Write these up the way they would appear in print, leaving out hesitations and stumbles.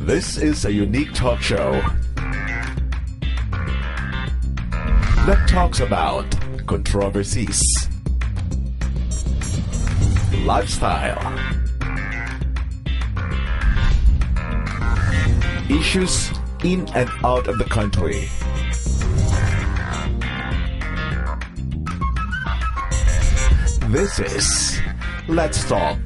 This is a unique talk show that talks about controversies, lifestyle, issues in and out of the country. This is Let's Talk.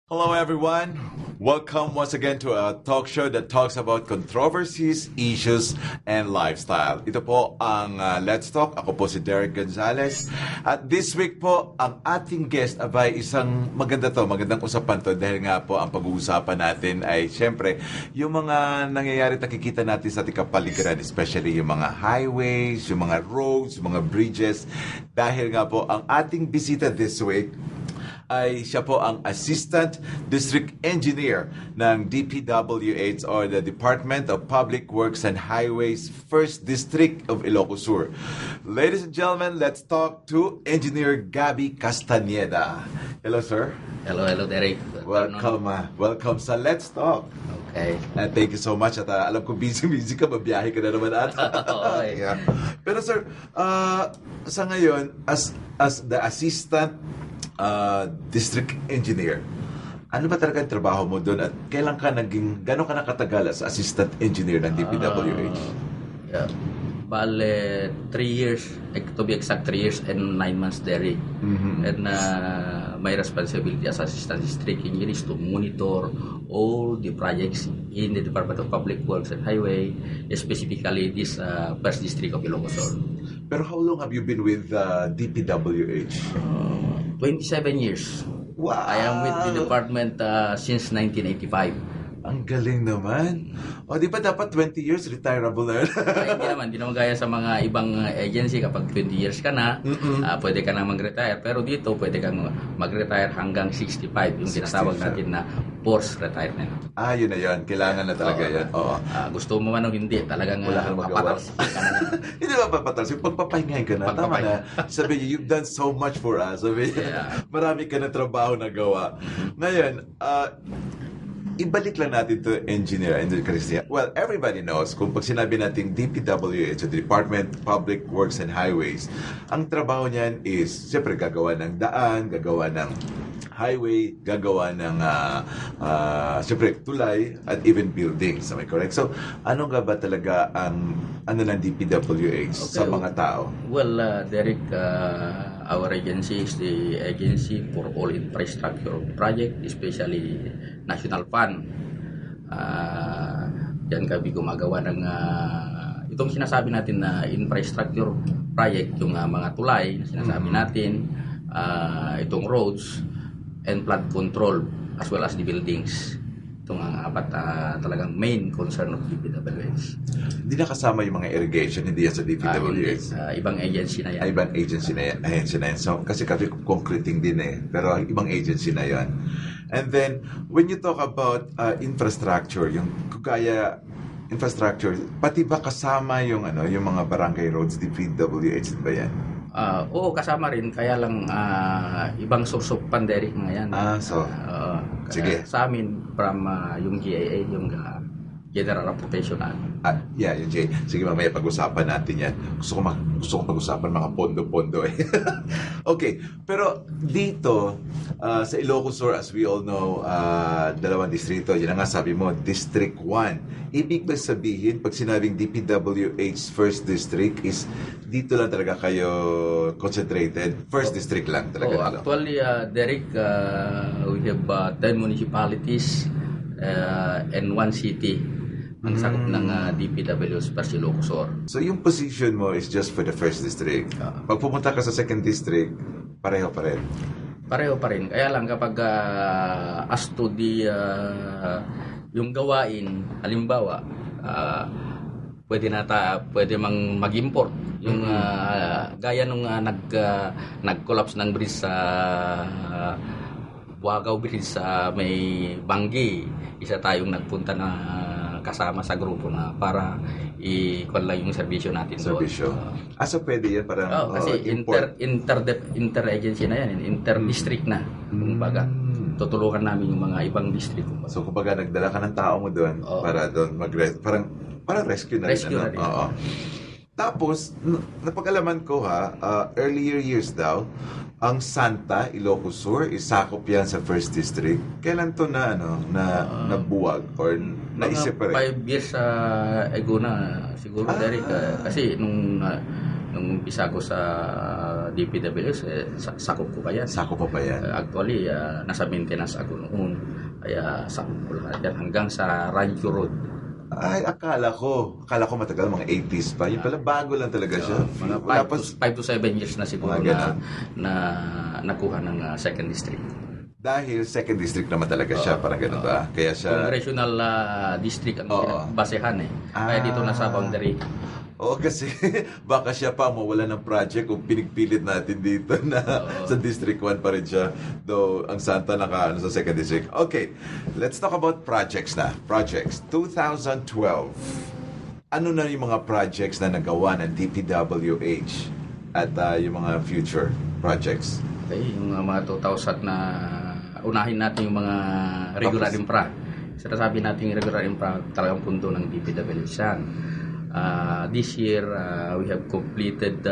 Hello everyone. Welcome once again to a talk show that talks about controversies, issues, and lifestyle. Ito po ang Let's Talk. Ako po si Derek Gonzalez. At this week po, ang ating guest abay isang magandang usapan to dahil nga po ang pag-uusapan natin ay syempre yung mga nangyayari nakikita natin sa ating kapaligiran, especially yung mga highways, yung mga roads, yung mga bridges. Dahil nga po ang ating bisita this week ay siya po ang Assistant District Engineer ng DPWH or the Department of Public Works and Highways, 1st District of Ilocos Sur. Ladies and gentlemen, let's talk to Engineer Gabby Castañeda. Hello, sir. Hello, Derek. Welcome sa Let's Talk. Okay. Thank you so much. At alam ko busy ka, mabiyahe ka na naman ata. Okay. Yeah. Pero sir, sa ngayon, as the Assistant District Engineer, ano ba talaga ang trabaho mo doon at gano'n ka nakatagal as Assistant Engineer ng DPWH? Bale, 3 years, to be exact, 3 years and 9 months, Derek. Mm-hmm. And my responsibility as Assistant District Engineer is to monitor all the projects in the Department of Public Works and Highway, specifically this 1st District of Ilocos Sur. Pero how long have you been with DPWH? 27 years. Wow! I am with the department since 1985. Ang galing naman. O, di ba dapat 20 years retirable na yun? Hindi naman gaya sa mga ibang agency kapag 20 years ka na, pwede ka na mag-retire. Pero dito, pwede kang mag-retire hanggang 65, yung tinatawag natin na forced retirement. Yun na yun. Kailangan na talaga yan. Oo. Gusto mo man o hindi, talagang Wala kang magawa. papatalsikin ka na. Hindi ba papatalsikin? Pagpapahingahin ka na. Tama na. Sabi niya, you've done so much for us. Sabi niya, marami ka na trabaho na gawa. Ngayon, ibalik lang natin to Engineer Christian. Well, everybody knows kung pag sinabi natin DPWH, the Department of Public Works and Highways, ang trabaho niyan is, siyempre, gagawa ng daan, gagawa ng highway, gagawa ng siyempre, tulay, at even buildings. Am I correct? So, ano nga ba talaga ang ng DPWH sa mga tao? Well, Derek, our agency is the agency for all infrastructure project, especially national fund. Diyan kami gumagawa ng itong sinasabi natin na infrastructure project, yung mga tulay na sinasabi natin, itong roads and flood control as well as the buildings. Itong ang apat talagang main concern of DPWH. Hindi na kasama yung mga irrigation, hindi yan sa DPWH. Ibang agency na yan. Ibang agency na yan. So, kasi concreting din pero ibang agency na yan. And then, when you talk about infrastructure, yung kaya infrastructure, pati ba kasama yung mga barangay roads, DPWH ba yan? Oo, kasama rin. Kaya lang ibang source of pandemic nga yan. Sige. Sa amin, from yung GAA, yung General Appropriation Act. Yung Jay. Sige, mamaya pag-usapan natin yan. Gusto ko pag-usapan mga pondo-pondo eh. Okay, pero dito, sa Ilocos Sur, as we all know, dalawang distrito, yun nga sabi mo, District 1. Ibig ba sabihin, pag sinabing DPWH 1st District is dito lang talaga kayo concentrated? 1st District lang talaga? Actually, Derek, we have 10 municipalities and 1 city ang sakop ng DPWH para sa Ilocos Sur. So yung position mo is just for the 1st District. Pag pumunta ka sa 2nd District, pareho pa rin? Pareho pa rin. Kaya lang kapag as to the yung gawain, halimbawa, pwede mag-import yung gaya nung nag-collapse ng bridge sa Buagaw Bridge sa may Banggi. Isa tayong nagpunta na kasama sa grupo na para i-call lang yung serbisyo natin doon. Serbisyo. So pwede yan parang Kasi import. inter-agency na yan, inter-district na. Kumbaga, tutulungan namin yung mga ibang district. So kumbaga nagdala ka ng tao mo doon Oo. para doon parang rescue na Rescue rin. na rin. Oo. Tapos, napag-alaman ko earlier years daw, ang Santa, Ilocos Sur, isakop yan sa First District. Kailan to nabuwag or Mga na-separate? 5 years ago na siguro, Derek. Kasi nung umpisa ko sa DPWS, sakop ko pa yan. Sakop pa yan. Actually, nasa maintenance ako noon. Kaya sakop ko lahat yan hanggang sa Rancho Road. Ay, akala ko matagal, mga 80s pa. Yung pala, bago lang talaga siya. Mga Wala 5 to 7 years na siguro Mga ganun. na nakuha ng second district. Dahil second district naman talaga siya, parang ganun ba? Kaya siya... Congressional district ang Oo. basehan eh. Kaya dito na sa boundary. Oo, kasi baka siya pa mawala ng project kung pinigpilit natin dito na sa District 1 pa rin siya. Though, ang Santa sa second district. Okay, let's talk about projects na. Projects. 2012. Ano na yung mga projects na nagawa ng DPWH at yung mga future projects? Okay, yung mga 2000 na unahin natin yung mga regular Tapos? infra. Sinasabi natin yung regular infra talagang punto ng DPWH yan. This year, we have completed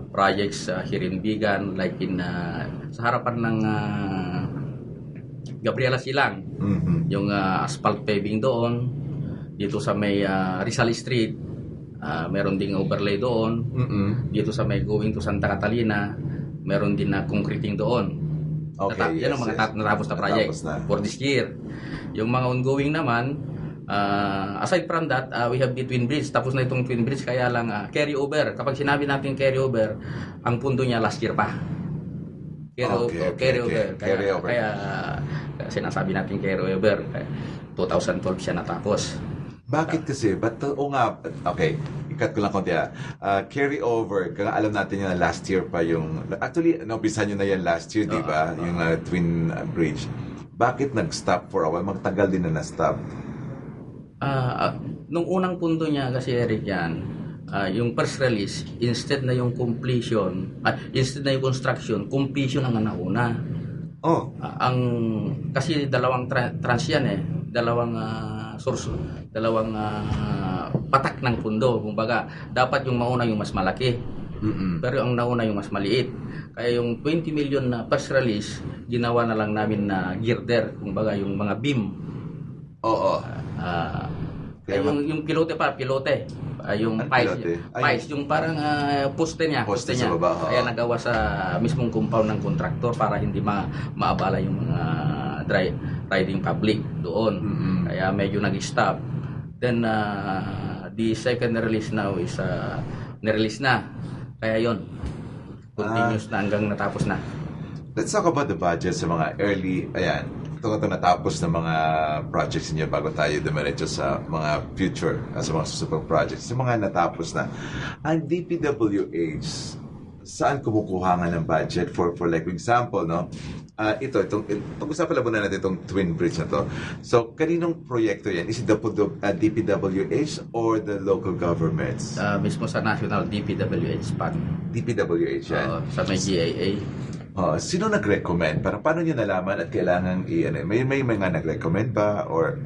projects here in Bigan, like sa harapan ng Gabriela Silang, yung asphalt paving doon, dito sa may Rizal Street, meron ding overlay doon, dito sa may going to Santa Catalina, meron din na concreting doon. Okay, Yan ang mga natapos na project Natapos na. for this year. Yung mga ongoing naman, aside from that, we have the Twin Bridge. Tapos na itong Twin Bridge, kaya lang carry over. Kapag sinabi natin carry over, ang pundo niya last year pa. Carry over. Kaya sinasabi natin carry over. 2012 siya natapos. Bakit kasi? Okay, ikat ko lang konti carry over, kaya alam natin yung last year pa yung... Actually, naumpisa nyo na yan last year, di ba? Yung Twin Bridge. Bakit nag-stop for a while? Magtagal din na na-stop. Nung unang punto niya kasi, Eric, yan, yung first release, instead na yung completion, instead na yung construction, completion ang nauna. Kasi dalawang trans yan dalawang source, dalawang patak ng pundo. Kumbaga, dapat yung mauna yung mas malaki. Pero ang nauna yung mas maliit. Kaya yung 20 million na first release, ginawa na lang namin na girder, kumbaga yung mga beam. Yung pilote. Yung pies, yung parang poste niya. Poste sa baba. Kaya nagawa sa mismong compound ng kontraktor para hindi maabala yung mga riding public doon. Kaya medyo nag-stop. Then, the second release now is nirelease na. Kaya yon continuous na hanggang natapos na. Let's talk about the budget sa mga early, ito natapos na mga projects niyo bago tayo dumiretso sa mga future, sa mga susunod projects. Sa mga natapos na, ang DPWH, saan kumukuha nga ng budget for like example, no? Itong usapan lang muna natin itong Twin Bridge na to. So, kaninong proyekto yan? Is it the DPWH or the local governments? Mismo sa National DPWH Fund. DPWH yan? Sa may GAA. Sino nag-recommend? Paano nyo nalaman at kailangan may mga nag-recommend ba or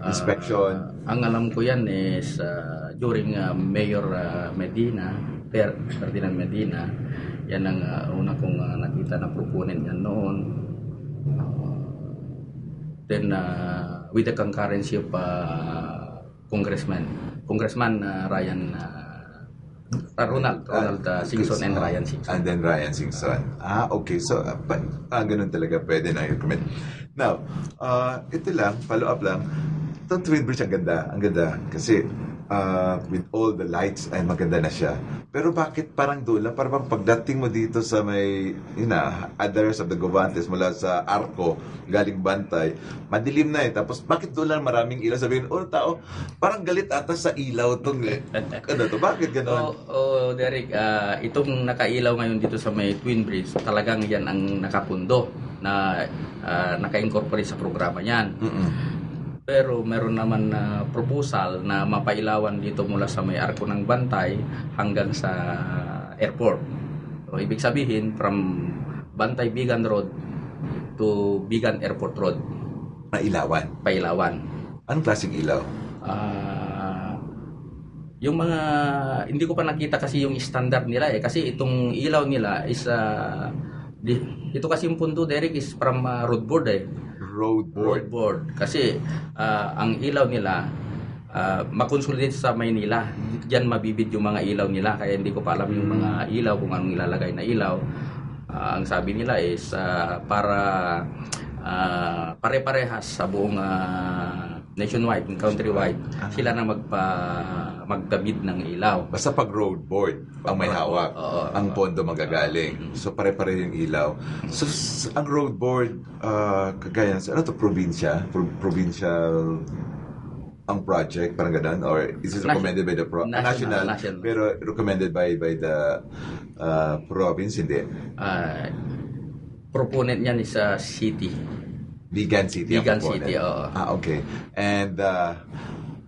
inspection? Ang alam ko yan is during Mayor Ferdinand Medina, yan ang una kong nakita na proponent yan noon. Then with the concurrency of Congressman Ryan Ronald Singson and Ryan Singson. And then Ryan Singson. Okay. So, ganun talaga pwede na i-recommend. Now, ito lang, follow up lang. Itong Twin Bridge, ang ganda. Kasi, with all the lights, ay maganda na siya. Pero bakit parang doon lang? Parang pagdating mo dito sa may, others of the Govantes mula sa Arco, galing Bantay, madilim na Tapos, bakit doon lang maraming ilaw? Sabihin, tao, parang galit ata sa ilaw itong, bakit gano'n? Derek, itong nakailaw ngayon dito sa may Twin Bridge, talagang yan ang nakapundo na naka-incorporate sa programa niyan. Pero meron naman na proposal na mapailawan dito mula sa may Arko ng Bantay hanggang sa airport. So, ibig sabihin, from Bantay Bigan Road to Bigan Airport Road, Mailawan. pailawan. Anong klaseng ilaw? Yung mga, hindi ko pa nakita kasi yung standard nila kasi itong ilaw nila is, ito kasi yung pundo, Derek, is from road board Road board. Road board. Kasi ang ilaw nila, makonsolidate sa Maynila. Diyan mabibid yung mga ilaw nila. Kaya hindi ko pa alam yung mga ilaw, kung anong ilalagay na ilaw. Ang sabi nila is para pare-parehas sa buong nationwide, countrywide, sila na magdabid ng ilaw. Basta pag road board ang may hawak, ang pondo magagaling. So pare-pare yung ilaw. So ang road board, kagaya sa ano to, probinsya? Provincial ang project, parang ganun? Or is it recommended by the national, pero recommended by the province, hindi? Proponent niyan is city. Bigan City. Bigan City, oo. Okay. And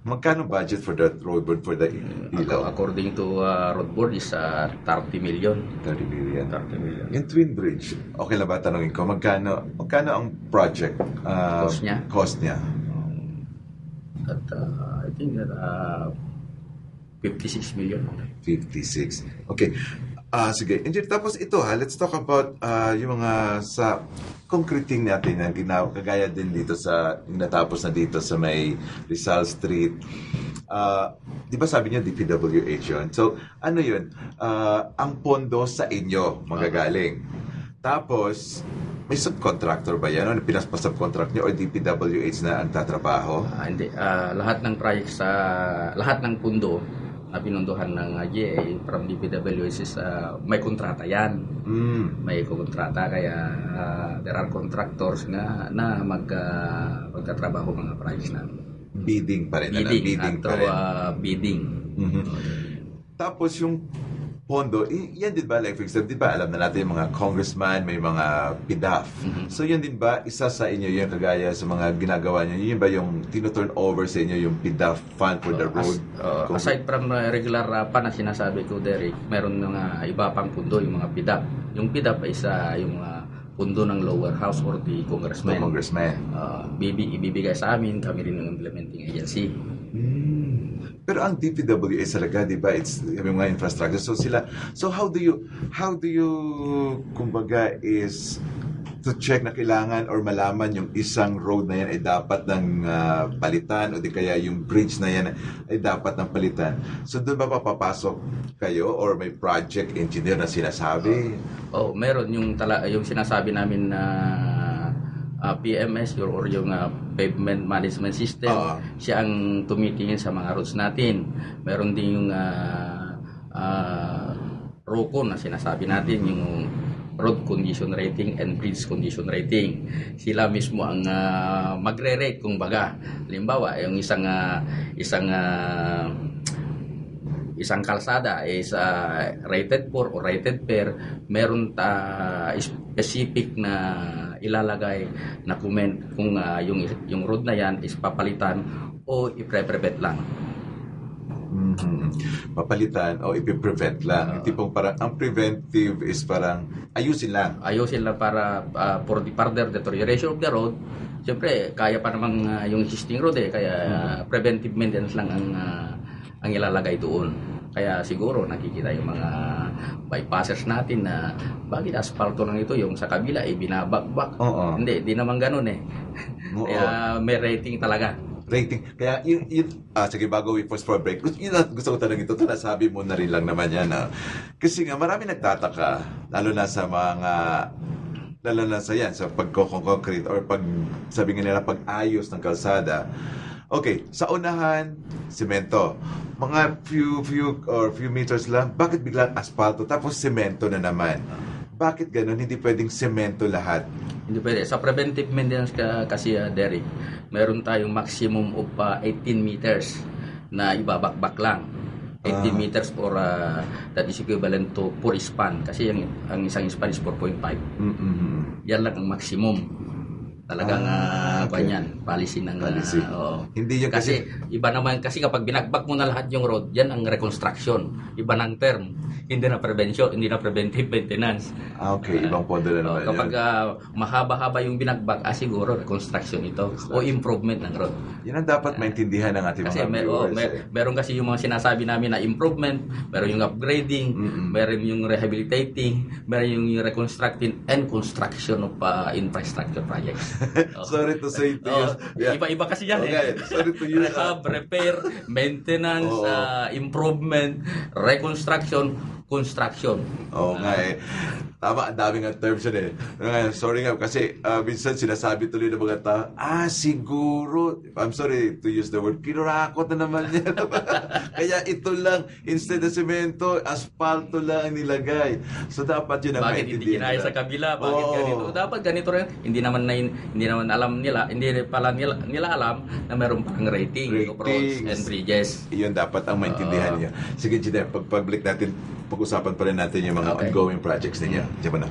magkano budget for that road board for the ilaw? According to road board is 30 million. 30 million. 30 million. Yung Twin Bridge, okay lang ba tanongin ko, magkano ang project? Cost niya? At I think that 56 million. 56. Okay. Sige. Engineer, tapos ito let's talk about yung mga sa concreting natin na kagaya din dito sa natapos na dito sa may Rizal Street. Di ba sabi niyo DPWH yun? So, ano yun? Ang pondo sa inyo magagaling. Tapos, may subcontractor ba yan? Ano pinaspa-subcontract niyo o DPWH na ang tatrabaho? Hindi. Lahat ng project lahat ng pundo na pinunduhan ng GA from DPWH is may kontrata yan. May kontrata kaya there are contractors na magkatrabaho mga projects namin. Bidding pa rin. Bidding pa rin. Bidding. Tapos yung pondo, yan din ba, like for example, di ba alam na natin yung mga congressman, may mga PDAF. So yun din ba, isa sa inyo yung kagaya sa mga ginagawa nyo, yun ba yung tinuturn over sa inyo yung PDAF fund for the road? Aside from regular pa na sinasabi ko, Derek, meron mga iba pang pundo, yung mga PDAF. Yung PDAF ay isa yung pundo ng lower house or the congressman. Ibibigay sa amin, kami rin yung implementing agency. Pero ang DPWH talaga, di ba, it's yung mga infrastructure. So how do you kumbaga is to check na kailangan or malaman yung isang road na yan ay dapat ng palitan o di kaya yung bridge na yan ay dapat ng palitan. So doon ba papapasok kayo or may project engineer na sinasabi? Meron yung sinasabi namin na PMS or yung pavement management system. Siya ang tumitingin sa mga roads natin. Meron din yung ROCO na sinasabi natin, yung road condition rating and bridge condition rating. Sila mismo ang magre-rate kung baga. Halimbawa, yung isang kalsada is rated for or rated per, meron specific na ilalagay na comment kung yung road na yan is papalitan o i-prevent lang. Papalitan o i-prevent lang. Tipong parang ang preventive is parang ayusin lang para for the further deterioration of the road. Siyempre, kaya pa namang yung existing road kaya preventive maintenance lang ang ilalagay doon. Kaya siguro nakikita yung mga bypassers natin na bakit asfalto lang ito, yung sa kabila binabagbak. Hindi, di naman ganun Kaya may rating talaga. Rating. Kaya sige, bago we pause for break, gusto ko tanong ito, nasabi mo na rin lang naman yan. Kasi nga marami nagtataka, lalo na sa pagko-concrete or sabi nga nila pag-ayos ng kalsada. Okay, sa unahan, semento. Mga few meters lang, bakit biglang asfalto tapos semento na naman? Bakit ganun? Hindi pwedeng semento lahat. Hindi pwede. Sa preventive maintenance kasi, Derek, meron tayong maximum of 18 meters na ibabakbak lang. 18 meters or that is equivalent to 4 span. Kasi ang isang span is 4.5. Yan lang ang maximum. talagang okay. policy ng Policy. oo. Hindi yun kasi iba naman kasi kapag binagbag mo na lahat yung road, yan ang reconstruction. Iba ng term. Hindi na prevention, hindi na preventive maintenance. Okay, ibang pondo na naman kapag mahaba-haba yung binagbag, siguro reconstruction ito o improvement ng road. Yan ang dapat maintindihan ng ating Kasi mga viewers. meron kasi yung mga sinasabi namin na improvement, meron yung upgrading, meron yung rehabilitating, meron yung reconstructing and construction of infrastructure projects. Sorry to say to you. Yeah. Iba-iba kasi yan Okay, sorry to you. Rehab, repair, maintenance, improvement, reconstruction, construction. Oo nga eh. Tama, ang daming ang terms yun eh. Sorry nga, kasi minsan sinasabi tuloy ng mga tao, siguro, I'm sorry to use the word, kinurakot na naman yan. Kaya ito lang, instead ng semento, asfalto lang ang nilagay. So dapat yun ang Bakit hindi ginaya sa kabila? Bakit ganito? Dapat ganito rin. Hindi naman alam nila, hindi pala nila alam na meron pang rating of roads and bridges. Iyon dapat ang maintindihan niya. Sige, Gina, pag-public natin, pag-usapan pa rin natin yung mga ongoing projects ninyo. Diyan na.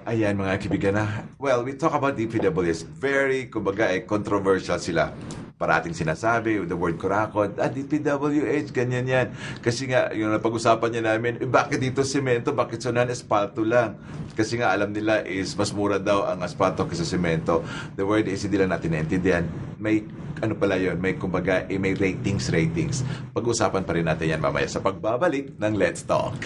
Ayan mga kaibigan na. Well, we talk about DPWs. Very, kumbaga, controversial sila. Parating sinasabi, the word kurakot, DPWH, ganyan yan. Kasi nga, yung napag-usapan niya namin, bakit dito semento, bakit sunan espalto lang? Kasi nga, alam nila is mas mura daw ang asfalto kaysa semento. The word is, hindi lang natin naintindihan. May, pala yun, may kumbaga, may ratings. Pag-usapan pa rin natin yan mamaya sa pagbabalik ng Let's Talk.